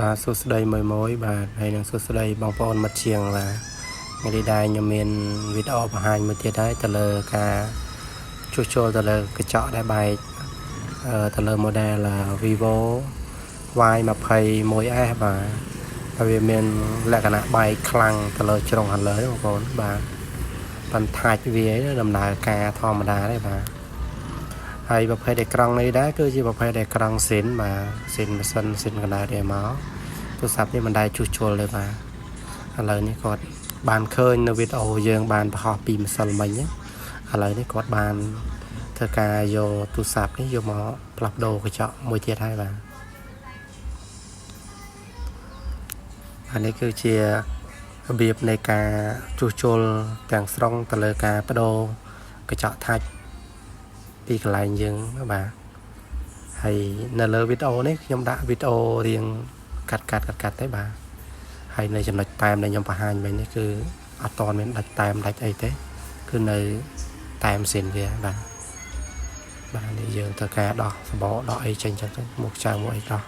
បាទសួស្តីមួយមួយបាទហើយនឹងសួស្តីបងប្អូនមិត្តជាងបាទថ្ងៃនេះដែរខ្ញុំមានវីដេអូបង្ហាញមួយទៀតហើយទៅលើការជួសជុលទៅលើកញ្ចក់ដែលបែកទៅលើ model Vivo Y21s បាទហើយវាមានលក្ខណៈបែកខ្លាំងទៅលើជ្រុងខាងលើបងប្អូនបាទបន្ថាច់វាដំណើរការធម្មតាទេបាទហើយប្រភេទអេក្រង់នេះដែរគឺជាប្រភេទអេក្រង់ស៊ីនបាទស៊ីនម៉ាស៊ីនស៊ីនកណ្ដាលទេមកទូរស័ព្ទនេះមិនដែលជួសជុលទេបាទឥឡូវនេះគាត់បានឃើញនៅវីដេអូយើងបានបង្ហោះពីម្សិលមិញឥឡូវនេះគាត់បានធ្វើការយកទូរស័ព្ទនេះយកមកផ្លាស់ប្ដូរកញ្ចក់មួយទៀតហើយបាទអានេះគឺជារបៀបនៃការជួសជុលទាំងស្រុងទៅលើការបដូរកញ្ចក់ថាច់ពីកន្លែងយើងបាទហើយនៅលើវីដេអូនេះខ្ញុំដាក់វីដេអូរៀងកាត់កាត់កាត់កាត់ទេបាទហើយនៅចំណុចតែមដែលខ្ញុំបង្ហាញមិញនេះគឺអត់តមានដាច់តែមដាច់អីទេគឺនៅតែមស៊ីនវាបាទបាទនេះយើងត្រូវការដោះសបកដោះអីចេញចឹងទៅមុខចៅមកអីដោះ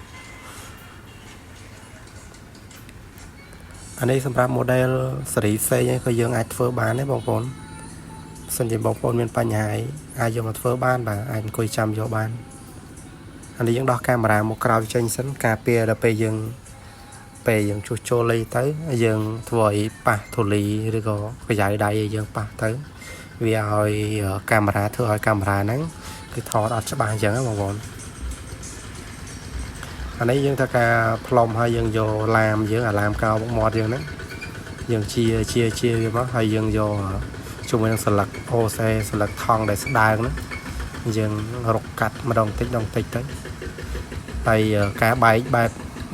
អានេះសម្រាប់ model ស៊េរីផ្សេងក៏យើងអាចធ្វើបានដែរបងប្អូនបើសិនជាបងប្អូនមានបញ្ហាអីអាចយកមកធ្វើបានបាទអាចអង្គុយចាំយកបានអានេះយើងដោះកាមេរ៉ាមកក្រោយចេញសិនការពារដល់ពេលយើងជួសជុលអីទៅយើងធ្វើឲ្យប៉ះធូលីឬក៏ប្រយ៉ៅដៃឲ្យយើងប៉ះទៅវាឲ្យកាមេរ៉ាធ្វើឲ្យកាមេរ៉ាហ្នឹងគឺថតអត់ច្បាស់អញ្ចឹងបងប្អូនអានេះយើងធ្វើការផ្លុំហើយយើងយកឡាមយើងអាឡាមកោមុខមាត់យើងហ្នឹងយើងជាជាជាវាមកហើយយើងយកជាមួយនឹងស្លឹកអូសេស្លឹកថង់ដែលស្ដើងហ្នឹងយើងរុកកាត់ម្ដងតិចម្ដងតិចទៅហើយការបែកបែប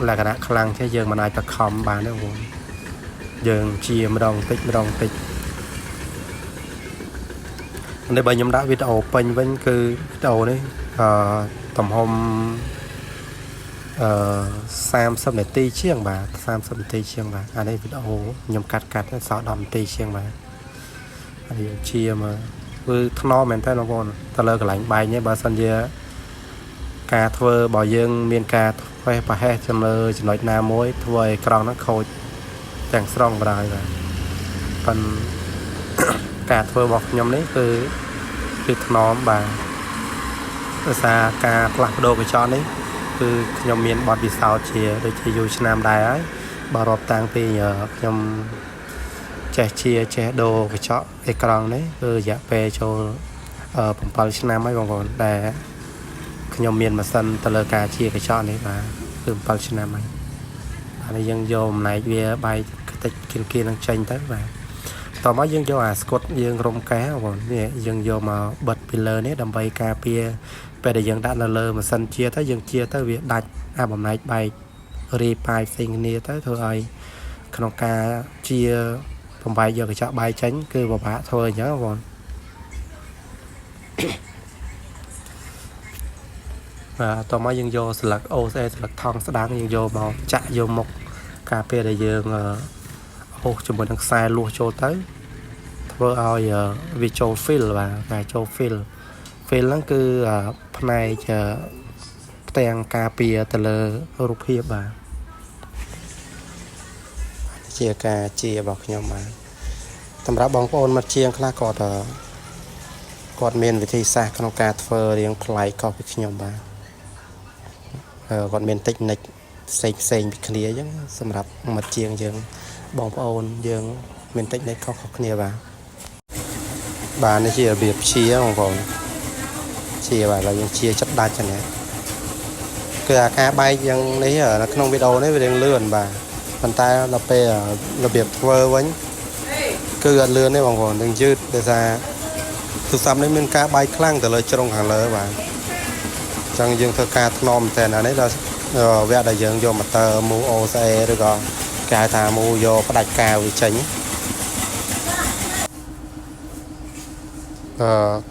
លក្ខណៈខ្លាំងចេះយើងមិនអាចបខំបានទេបងប្អូនយើងជាម្ដងតិចម្ដងតិចនេះបើខ្ញុំដាក់វីដេអូពេញវិញគឺវីដេអូនេះអឺទំហំអឺ30នាទីជាងបាទ30នាទីជាងបាទអានេះវីដេអូខ្ញុំកាត់កាត់សល់10នាទីជាងបាទហើយយើងជាមកគឺថ្នមមែនតើបងប្អូនទៅលើកន្លែងបែកនេះបើសិនជាការធ្វើបើយើងមានការធ្វេសប្រហែសទៅលើចំណុចណាមួយធ្វើឲ្យក្រង់ហ្នឹងខូចទាំងស្រុងបណ្ដោយបាទប៉ុន្តែការធ្វើរបស់ខ្ញុំនេះគឺថ្នមបាទដោយសារការផ្លាស់ប្ដូរកញ្ចក់នេះគឺខ្ញុំមានបទពិសោធន៍ជាដូចជាយូរឆ្នាំដែរហើយបើរាប់តាំងពីខ្ញុំចេះជាចេះដូរកញ្ចក់អេក្រង់នេះគឺរយៈពេលចូល7ឆ្នាំហើយបងប្អូនដែលខ្ញុំមានម៉ាស៊ីនទៅលើការជាកញ្ចក់នេះបាទគឺ7ឆ្នាំហើយបាទនេះយើងយកអំណែកវាបែកខ្ទេចគៀនគៀននឹងចេញទៅបាទតមកយើងយកអាស្កុតយើងរុំកែបងប្អូននេះយើងយកមកបិទពីលើនេះដើម្បីការពារពេលដែលយើងដាក់នៅលើម៉ាស៊ីនជាទៅយើងជាទៅវាដាច់អាបំណែកបែករាយប៉ាយផ្សេងគ្នាទៅធ្វើឲ្យក្នុងការជាបំបែកយកកញ្ចក់បែកចេញគឺពិបាកធ្វើអញ្ចឹងបងប្អូនបាទតមកយើងយកស្លឹកអូស្អេស្លឹកថង់ស្ដាងយើងយកមកចាក់យកមុខការពារដែលយើងអូសជាមួយនឹងខ្សែលួសចូលទៅធ្វើឲ្យវាចូល fill បាទការចូល fill fill ហ្នឹងគឺផ្នែកផ្ទាំងការពារទៅលើរូបភាពបាទជាការជារបស់ខ្ញុំបាទសម្រាប់បងប្អូនមិត្តជាងខ្លះគាត់មានវិធីសាស្ត្រក្នុងការធ្វើរៀងប្លែកខុសពីខ្ញុំបាទគាត់មានតិចនិចផ្សេងផ្សេងពីគ្នាអញ្ចឹងសម្រាប់មិត្តជាងយើងបងប្អូនយើងមានតិចនិចខុសៗគ្នាបាទបាទនេះជារបៀបជាបងប្អូនជាបាទឥឡូវយើងជាចិត្តដាច់ហ្នឹងគឺអាការបែកយ៉ាងនេះនៅក្នុងវីដេអូនេះវារៀងលឿនបាទប៉ុន្តែដល់ពេលរបៀបធ្វើវិញគឺអត់លឿនទេបងប្អូននឹងយឺតដោយសារទូរស័ព្ទនេះមានការបែកខ្លាំងទៅលើជ្រុងខាងលើបាទអញ្ចឹងយើងធ្វើការថ្នមតែអានេះដល់វគ្គដែលយើងយកម៉ូទ័រមូ OCA ឬក៏គេហៅថាមូយកផ្ដាច់កាវវាចេញ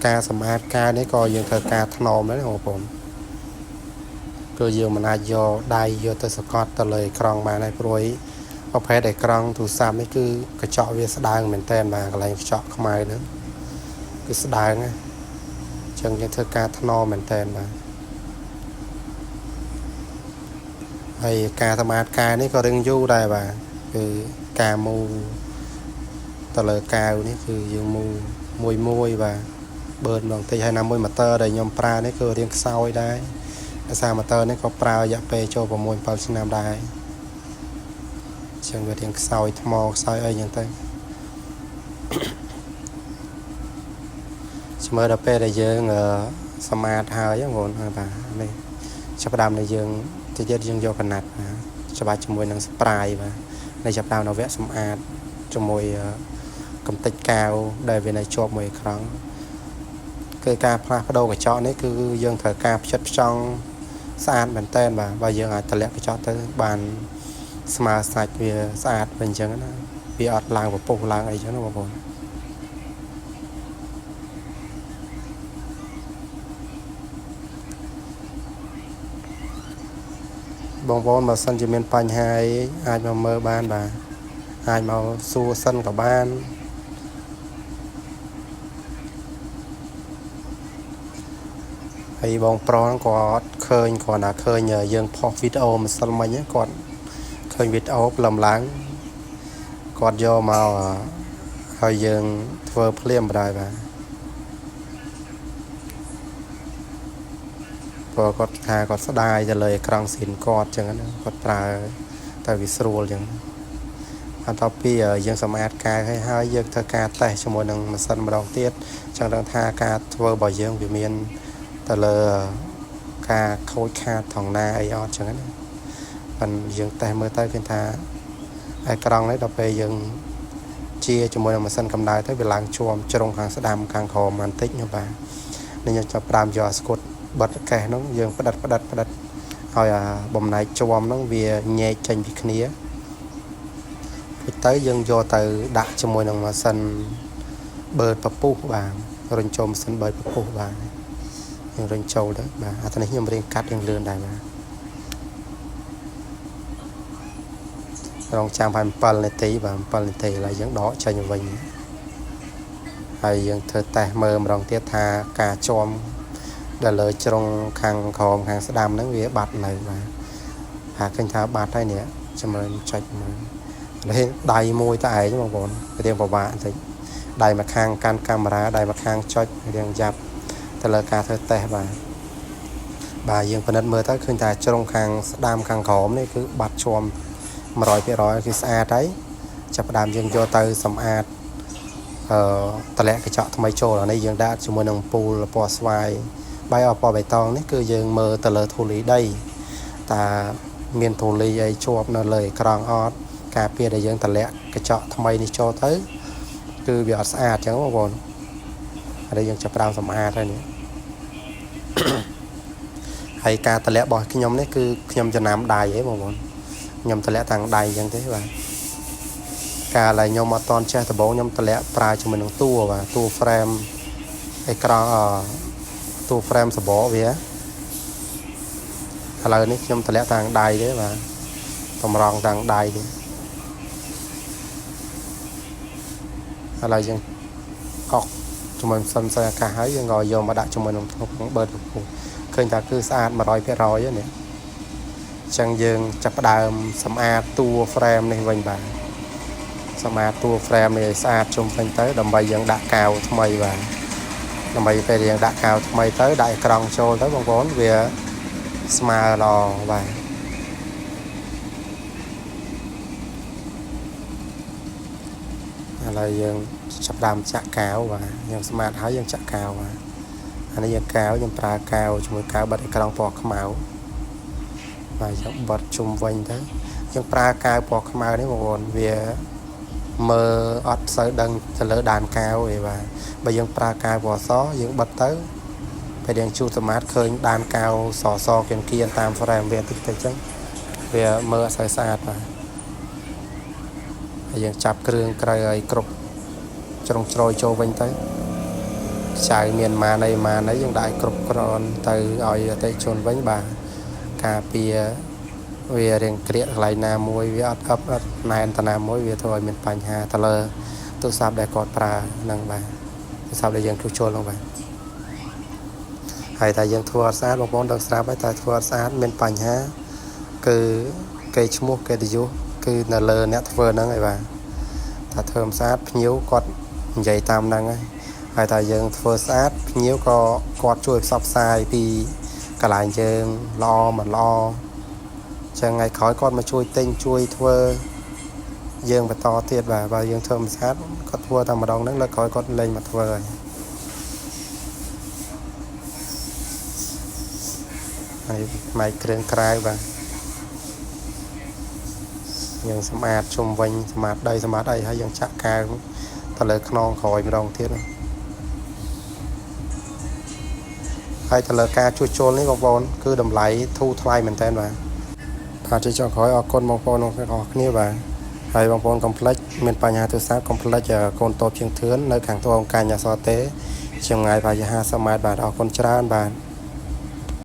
ការសម្អាតកាវនេះក៏យើងធ្វើការថ្នមដែរបងប្អូនគឺយើងមិនអាចយកដៃយកទៅសកត់ទៅលើអេក្រង់បានហើយព្រោះប្រភេទអេក្រង់ទូរស័ព្ទនេះគឺកញ្ចក់វាស្ដើងមែនតើបាទកន្លែងកញ្ចក់ខ្មៅហ្នឹងគឺស្ដើងណាអញ្ចឹងយើងធ្វើការថ្នមមែនតើបាទ ហើយការសម្អាតកាវនេះក៏រៀងយូរដែរបាទគឺការមូទៅលើកាវនេះគឺយើងមូមួយមួយបាទបឺនម្ដងតិចហើយណាមួយម៉ូទ័រដែលខ្ញុំប្រើនេះគឺរៀងខ្សោយដែរដោយសារម៉ូទ័រនេះក៏ប្រើរយៈពេលចូល6 7ឆ្នាំដែរអញ្ចឹងវារៀងខ្សោយថ្មខ្សោយអីចឹងទៅ ស្មើដល់ពេលដែលយើងសម្អាតហើយហ្នឹងបងបាទនេះចាប់ផ្ដើមនៃយើងតិចទៀតយើងយកកណាត់បាទច្បាច់ជាមួយនឹង spray បាទនៃចាប់ផ្ដើមនៅវគ្គសម្អាតជាមួយកំទេចកាវដែលវានៅជាប់មួយអេក្រង់គឺការផ្លាស់ប្ដូរកញ្ចក់នេះគឺយើងត្រូវការផ្ចិតផ្ចង់ស្អាតមែនតើបាទបើយើងអាចតម្លាក់កញ្ចក់ទៅបានស្មើសាច់វាស្អាតវិញអញ្ចឹងណាវាអត់ឡើងពពុះឡើងអីចឹងណាបងប្អូន បងប្អូនបើសិនជាមានបញ្ហាអីអាចមកមើលបានបាទអាចមកសួរសិនក៏បានហើយបងប្រុសហ្នឹងគាត់ឃើញគ្រាន់តែឃើញយើងផុសវីដេអូម្សិលមិញហ្នឹងគាត់ឃើញវីដេអូព្រលឹមឡើងគាត់យកមកឲ្យយើងធ្វើភ្លាមបណ្ដោយបាទព្រោះគាត់ថាគាត់ស្ដាយទៅលើអេក្រង់ស៊ីនគាត់ចឹងណាគាត់ប្រើតែវាស្រួលចឹងបន្ទាប់ពីយើងសម្អាតកាវហើយហើយយើងធ្វើការតេស្តជាមួយនឹងម៉ាស៊ីនម្ដងទៀតចង់ដឹងថាការធ្វើរបស់យើងវាមានទៅលើការខូចខាតថងណាអីអត់ចឹងណាប៉ុន្តែយើងតេស្តមើលទៅឃើញថាអេក្រង់នេះដល់ពេលយើងជាជាមួយនឹងម៉ាស៊ីនកម្ដៅទៅវាឡើងជាំជ្រុងខាងស្ដាំខាងក្រោមបន្តិចណាបាទនេះយើងចាប់ផ្ដើមយកអាស្គុតបិទកេះហ្នឹងយើងផ្ដិតផ្ដិតផ្ដិតឲ្យអាបំណែកជាំហ្នឹងវាញែកចេញពីគ្នារួចទៅយើងយកទៅដាក់ជាមួយនឹងម៉ាស៊ីនបឺតពពុះបាទរុញចូលម៉ាស៊ីនបឺតពពុះបាទយើងរុញចូលទៅបាទអានេះខ្ញុំរៀងកាត់រៀងលឿនដែរបាទរងចាំឲ្យ7នាទីបាទ7នាទីឥឡូវយើងដកចេញវិញហើយយើងធ្វើតេស្តមើលម្ដងទៀតថាការជាំដែលលើជ្រុងខាងក្រោមខាងស្ដាំហ្នឹងវាបាត់នៅបាទហាឃើញថាបាត់ហើយនេះចម្រើនចុចមើលនេះដៃមួយតែឯងបងប្អូនរៀងពិបាកបន្តិចដៃមួយខាងកាន់កាមេរ៉ាដៃមួយខាងចុចរៀងយ៉ាប់ទៅលើការធ្វើតេស្តបាទបាទយើងពិនិត្យមើលទៅឃើញថាជ្រុងខាងស្ដាំខាងក្រោមនេះគឺបាត់ជាំ100%គឺស្អាតហើយចាប់ផ្ដើមយើងយកទៅសម្អាតតម្លាក់កញ្ចក់ថ្មីចូលអានេះយើងដាក់ជាមួយនឹងពូលពណ៌ស្វាយបាយអពណ៌បៃតងនេះគឺយើងមើលទៅលើធូលីដីតើមានធូលីអីជាប់នៅលើអេក្រង់អត់ការពារដែលយើងតម្លាក់កញ្ចក់ថ្មីនេះចូលទៅគឺវាអត់ស្អាតអញ្ចឹងបងប្អូនហើយយើងចាប់ផ្ដើមសម្អាតហើយនេះ ហើយការតម្លាក់របស់ខ្ញុំនេះគឺខ្ញុំចំណាំដៃឯងបងប្អូនខ្ញុំតម្លាក់តាំងដៃអញ្ចឹងទេបាទកាលដែលខ្ញុំអត់តន់ចេះដំបូងខ្ញុំតម្លាក់ប្រើជាមួយនឹងតួបាទតួ frame អេក្រង់តួ frame សបកវាឥឡូវនេះខ្ញុំតម្លាក់តាំងដៃទេបាទតម្រង់តាំងដៃទេឥឡូវយើងកក់ជាមួយម៉ាស៊ីនផ្សាយអាកាសហើយយើងក៏យកមកដាក់ជាមួយនឹងក្នុងបឺតពពុះឃើញថាគឺស្អាត100%នេះអញ្ចឹងយើងចាប់ផ្ដើមសម្អាតតួ frame នេះវិញបាទសម្អាតតួ frame នេះឲ្យស្អាតជុំវិញទៅដើម្បីយើងដាក់កាវថ្មីបាទដើម្បីពេលយើងដាក់កាវថ្មីទៅដាក់អេក្រង់ចូលទៅបងប្អូនវាស្មើល្អបាទឥឡូវយើងចាប់ផ្ដើមចាក់កាវបាទយើងស្មាតហើយយើងចាក់កាវបាទអានេះយើងកាវយើងប្រើកាវជាមួយកាវបិទអេក្រង់ពណ៌ខ្មៅបាទយើងបិទជុំវិញទៅយើងប្រើកាវពណ៌ខ្មៅនេះបងប្អូនវាមើលអត់សូវដឹងទៅលើដានកាវទេបាទបើយើងប្រើកាវពណ៌សយើងបិទទៅពេលយើងជូតសម្អាតឃើញដានកាវសសគៀនគៀនតាម frame វាតិចតិចចឹងវាមើលអត់សូវស្អាតបាទហើយយើងចាប់គ្រឿងក្រៅឲ្យគ្រប់ជ្រុងជ្រោយចូលវិញទៅខ្ចៅមានម៉ានអីម៉ានអីយើងដាក់ឲ្យគ្រប់គ្រាន់ទៅឲ្យអតិថិជនវិញបាទការពារវារៀងក្រៀកកន្លែងណាមួយវាអត់អឹបអត់ណែនតាណាមួយវាធ្វើឲ្យមានបញ្ហាទៅលើទូរស័ព្ទដែលគាត់ប្រើហ្នឹងបាទទូរស័ព្ទដែលយើងជួសជុលហ្នឹងបាទហើយតែយើងធ្វើអត់ស្អាតបងប្អូនដឹងស្រាប់ហើយតែធ្វើអត់ស្អាតមានបញ្ហា គឺគេឈ្មោះកិត្តិយសគឺនៅលើអ្នកធ្វើហ្នឹងឯងបាទថាធ្វើមិនស្អាតភ្ញៀវគាត់និយាយតាមហ្នឹងហើយហើយថាយើងធ្វើស្អាតភ្ញៀវក៏គាត់ជួយផ្សព្វផ្សាយពីកន្លែងយើងល្អមិនល្អចឹងថ្ងៃក្រោយគាត់មកជួយទិញជួយធ្វើយើងបន្តទៀតបាទបើយើងធ្វើមិនស្អាតគាត់ធ្វើតែម្ដងហ្នឹងលើកក្រោយគាត់លែងមកធ្វើហើយហើយផ្នែកគ្រឿងក្រៅបាទយើងសម្អាតជុំវិញសម្អាតដីសម្អាតអីហើយយើងចាក់កាវទៅលើខ្នងក្រោយម្ដងទៀតណាហើយទៅលើការជួសជុលនេះបងប្អូនគឺតម្លៃធូរថ្លៃមែនតើបាទបាទជាចុងក្រោយអរគុណបងប្អូនទាំងអស់គ្នាបាទហើយបងប្អូនកុំភ្លេចមានបញ្ហាទូរស័ព្ទកុំភ្លេចកូនតូបជាងធឿននៅខាងត្បូងកាញ់អសរទេចម្ងាយប្រហែលជា50ម៉ែត្របាទអរគុណច្រើនបាទ។